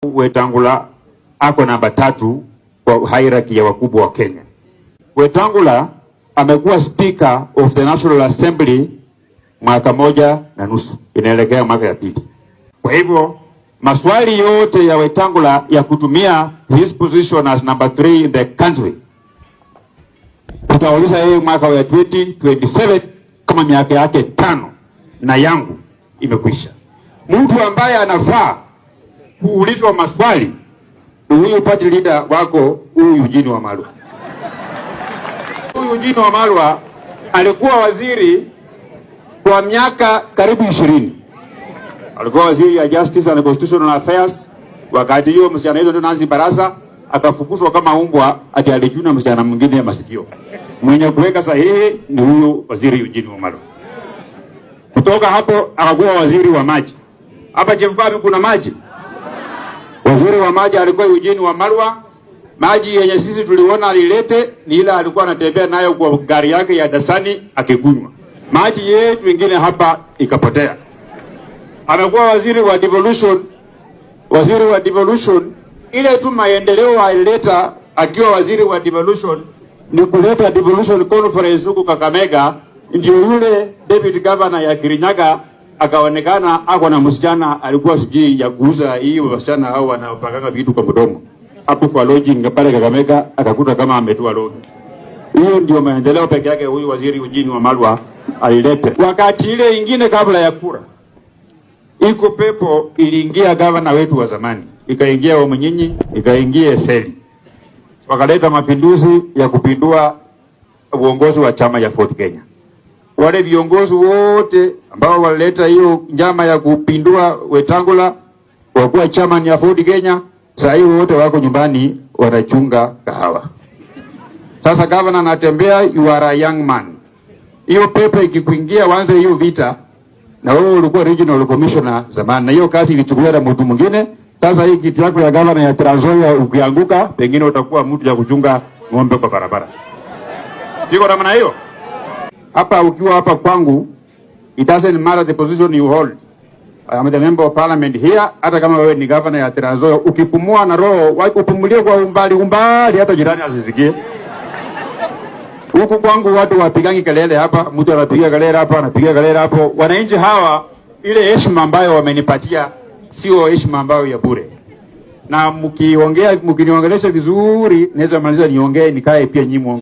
Wetangula ako namba 3 kwa hierarchy ya wakubwa wa Kenya. Wetangula amekuwa Speaker of the National Assembly mwaka 1.5, inaelekea mwaka ya pili. Kwa hivyo maswali yote ya Wetangula ya kutumia his position as number 3 in the country tutauliza yeye mwaka wa 2027 kama miaka yake 5 na yangu imekwisha. Mtu ambaye anafaa kuulizwa maswali ni huyu party leader wako huyu Eugene Wamalwa. Huyu Eugene Wamalwa alikuwa waziri kwa miaka karibu 20. Alikuwa waziri ya Justice and Constitutional Affairs. Wakati hiyo msichana hiyo ndio Nancy Baraza akafukuzwa kama umbwa ati alijuna msichana mwingine ya masikio. Mwenye kuweka sahihi ni huyu waziri Eugene Wamalwa. Kutoka hapo akakuwa waziri wa maji. Hapa Chepkwami kuna maji. Waziri wa maji alikuwa Eugene Wamalwa. Maji yenye sisi tuliona alilete ni ile alikuwa anatembea nayo kwa gari yake ya Dasani akikunywa. Maji yetu ingine hapa ikapotea. Amekuwa waziri wa devolution, waziri wa devolution, ile tu maendeleo alileta akiwa waziri wa devolution ni kuleta devolution conference huku Kakamega. Ndio yule deputy governor ya Kirinyaga akaonekana ako na msichana alikuwa sijui ya kuuza hii wasichana hao wanapakanga vitu kwa mdomo hapo kwa lodging pale Kakamega, akakuta kama ametoa lodging. Hiyo ndio maendeleo peke yake huyu waziri Eugene Wamalwa alilete. Wakati ile ingine kabla ya kura, iko pepo iliingia gavana wetu wa zamani, ikaingia Wamunyinyi, ikaingia Eseli, wakaleta mapinduzi ya kupindua uongozi wa chama ya Ford Kenya. Wale viongozi wote ambao walileta hiyo njama ya kupindua Wetangula wakuwa chairman ya Ford Kenya, saa hii wote wako nyumbani wanachunga kahawa. Sasa governor anatembea, you are a young man. Hiyo pepe ikikuingia, wanze hiyo vita, na wewe ulikuwa regional commissioner zamani, na hiyo kazi ilichukuliwa na mtu mwingine. Sasa hii kiti yako ya governor ya Trans Nzoia ukianguka, pengine utakuwa mtu ya kuchunga ng'ombe kwa barabara. Siko namna hiyo? Hapa ukiwa hapa kwangu, it doesn't matter the position you hold. I am the member of parliament here. Hata kama wewe ni governor ya Trans Nzoia, ukipumua na roho, upumulie kwa umbali umbali, hata jirani asisikie. Huku kwangu watu wapigangi kelele hapa, mtu anapiga kelele hapa, anapiga kelele hapo. Wananchi hawa, ile heshima ambayo wamenipatia sio heshima ambayo ya bure. Na mkiongea, mkiniongelesha vizuri, naweza maliza niongee nikae pia nyinyi.